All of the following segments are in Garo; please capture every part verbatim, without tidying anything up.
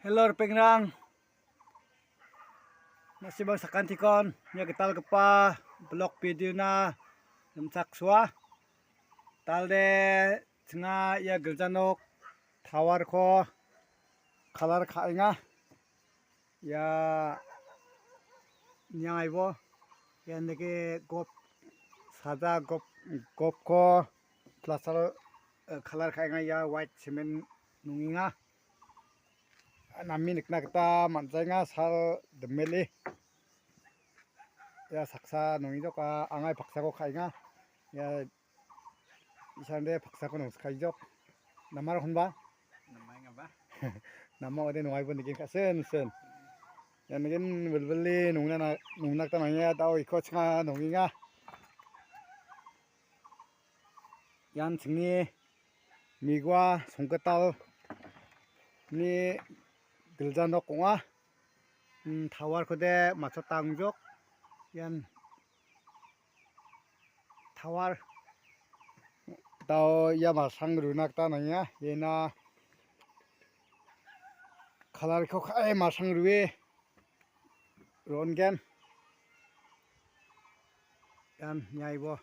Hello, ripengrang. Nasibang sakantikon, ia gitalgipa blog video-na rimchaksoa. Talde chinga ia gilja nok tower-ko colour ka·enga. Ia niang aibo. Ia nike gop saja gop, gopko plaster, eh, colour ka·enga ia white cement nongenga. Name nikna gita man·jaenga sal dimele. Ia saksa nongejok, a-, angai paksako ka·enga. Ia isande paksako nongskaijok. Namar honba? Namai ngaba? Nama ode nongaibo nigen ka·sen sen. Ia nigen bilbili nongna na-, nongna gita nangenga, dao iko chinga nongenga. Ian chingni Migua Songkitalni gilja nok ong·a. Hmm, tower-kode matchotangjok. Ian tower dao ia masang runa gita nangenga. Iana colour-ko ka·e masang rue. Rongen. Ian niaibo.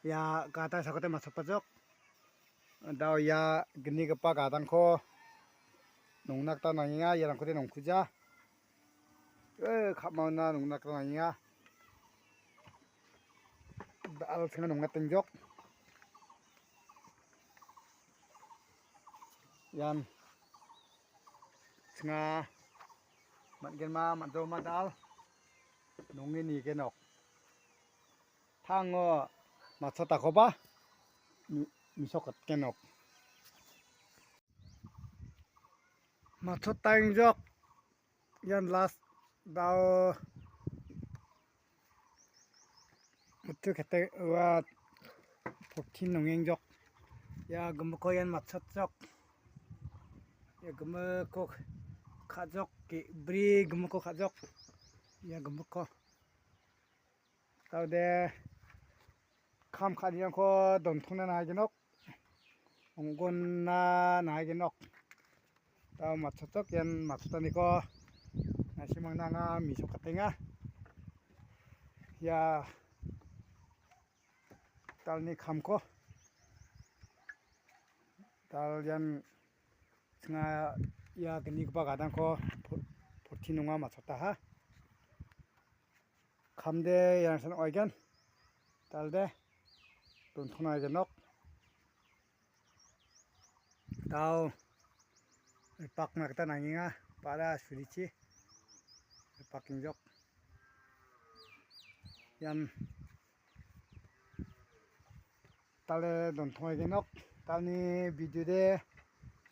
Ia gadang sakote matchotpajok. Dao ia gnigipa gadangko nongna gita nangenga, iarangkode nongkuja. Eh, ka·maona nongna gita nangenga. Dal·alchina nonga tengjok. Ian chinga man·genma man·joma dal nonge nigenok. Tango matchotakoba mi-, misokatgenok. Matchotangjok. Ian last dao. Mutu kete ua fourteen nongengjok. Ia gimikko ian matchotjok. Ia gimikko ka·jok, ge-, bri gimikko ka·jok. Ia gimikko. Daode kam ka·anirangko dontongna naigenok. Ong·gona naigenok. Dao matchotjok ian matchotaniko. Nasimangna anga misokatenga. Ia dalni kamko. Dal ian chinga ia gnigipa gadangko po-, fourteen nonga matchotaha. Kamde ian san oigan. Dalde dontongna naigenok. Dao ripakna gita nangenga, ba·ra surichi ripakengjok. Ian dale dontongenok, dalni video de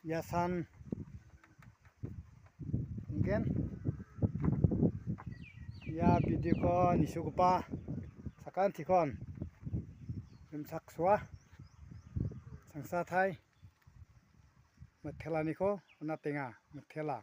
ia san ong·gen. Ia video-ko nisogipa sakantikon rimchaksoa. Sangsatai mitelaniko on·atenga, mitela.